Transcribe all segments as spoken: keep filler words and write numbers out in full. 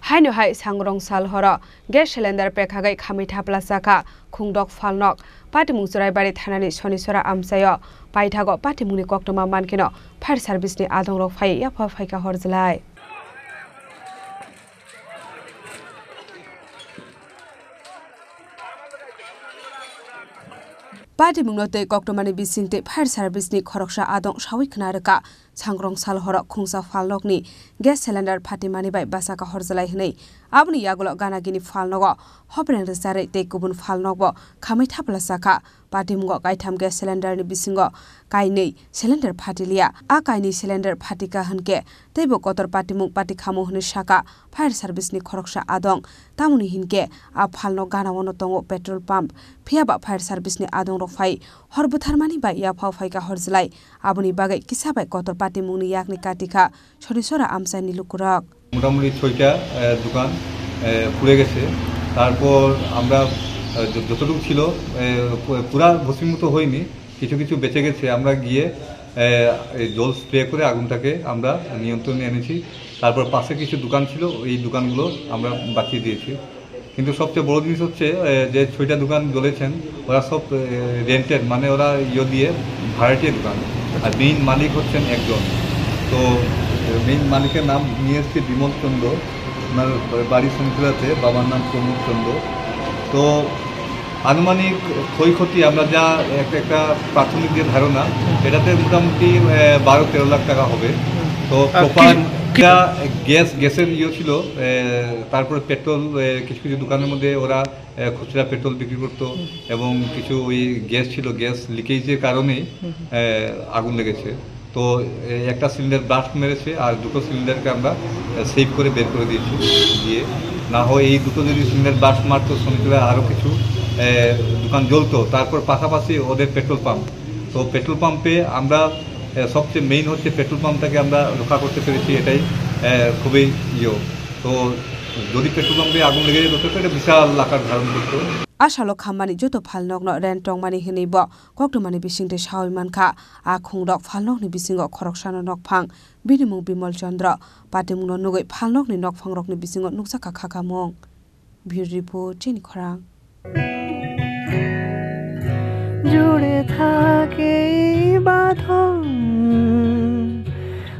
Haino hai sangrong sal horo gas cylinder pekhagwi khamwi thapla chakha khungdok phalnok. Patimung Churaibari thanani Sonisora amchaio paithago patimungni koktwma mankheno fire service ni adongrok phai yapha phaikha horjlai. Patimungno tei koktwmani bisingtwi fire service ni khoroksa adong sawi khna rwkha. Sangrong sal horo khungsa phalnokni gas cylinder phatimani bai bachaka horjlai hwnwi aboni yagulo ganagini phalnogo hopreng rwcharwi tei kubun phalnokbo khamwi thapla chakha. Patimungo kaitham gas cylinder ni bisingo kainwi cylinder phatiliya. A kainwi cylinder phatika hwnkhe teibo kotor patimung patikhamo hwnwi saka fire service ni khoroksa adong. Tamoni hinkhe a phalnok ganao no tongo petrol pump, phiyaba fire service ni adongrok phai hor bwtharmani bai yaphao phaikha horjlai. Aboni bagwi kisa bai kotor patimungni yakni katikha Sonisora amchaini lukurok. মোটামুটি ছয়টা, আহ, দোকান, আহ, পুড়ে গেছে। তারপর আমরা, আহ, য-, যতটুকু ছিল, আহ, পু-, পুরা ভস্মীভূত হয়নি, কিছু কিছু বেঁচে গেছে। আমরা গিয়ে, আহ, এই জল স্প্রে করে আগুনটাকে আমরা নিয়ন্ত্রণে এনেছি। তারপর পাশে কিছু দোকান ছিল, এই দোকানগুলো আমরা বাঁচিয়ে দিয়েছি। কিন্তু সবচেয়ে বড় জিনিস হচ্ছে, এ, যে ছয়টা দোকান জ্বলেছেন, ওরা সব, এ, রেন্টেড, মানে ওরা ইয়ে দিয়ে ভাড়াটিয়া দোকান। আর মেইন মালিক হচ্ছেন একজন। তো, এ, মেইন মালিকের নাম নিয়ে এসছে বিমল চন্দ্র, ওনার বাড়ি সোনপুরাতে, বাবার নাম প্রমোদ চন্দ্র। তো আনুমানিক ক্ষয়ক্ষতি আমরা যা এক-, একটা প্রাথমিক যে ধারণা, এটাতে মোটামুটি, এ, বারো তেরো লাখ টাকা হবে। তো আর কি, প্রপার কি এটা গ্যাস, গ্যাসের ইয়ে ছিল, এ, তারপরে পেট্রোল, এ, কিছু কিছু দোকানের মধ্যে ওরা, এ, খুচরা পেট্রোল বিক্রি করতো এবং কিছু ওই গ্যাস ছিল, গ্যাস লিকেজের কারণেই, এ, আগুন লেগেছে। তো, এ, একটা সিলিন্ডার ব্লাস্ট মেরেছে আর দুটো সিলিন্ডারকে আমরা, এ, সেভ করে বের করে দিয়েছি। দিয়ে না হয় এই দুটো যদি সিলিন্ডার ব্লাস্ট মারতো, শনিতলায় আরও কিছু, এ, দোকান জ্বলতো। তারপর পাশাপাশি ওদের পেট্রোল পাম্প, তো পেট্রোল পাম্পে আমরা, এ, সবচেয়ে মেইন হচ্ছে পেট্রোল পাম্পটাকে আমরা রক্ষা করতে পেরেছি, এটাই, এ, খুবই ইয়ে। তো যদি পেট্রোল পাম্পে আগুন লেগে যেত, তো এটা বিশাল আকার ধারণ করতো। A salo khammani joto phalnokno rent tongmani hwnwi bo koktwmani bisingtwi sawi mankha. A khungrok phalnokni bisingo khoroksano nokphang, bini mung Bimol Chandra. Patimungno nugwi phalnokni nokphangrokni bisingo nukjakha khakamung. Bureau Report, Chini Khorang. জুড়ে থাকে এই বাঁধন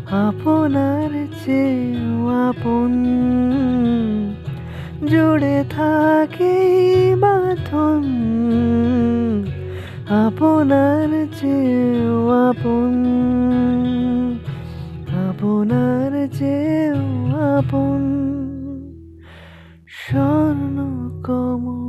আপনার চেয়েও আপন, জুড়ে থাকে এই বাঁধন আপনার চেয়েও আপন, আপনার চেয়েও আপন। স্বর্ণ কমল।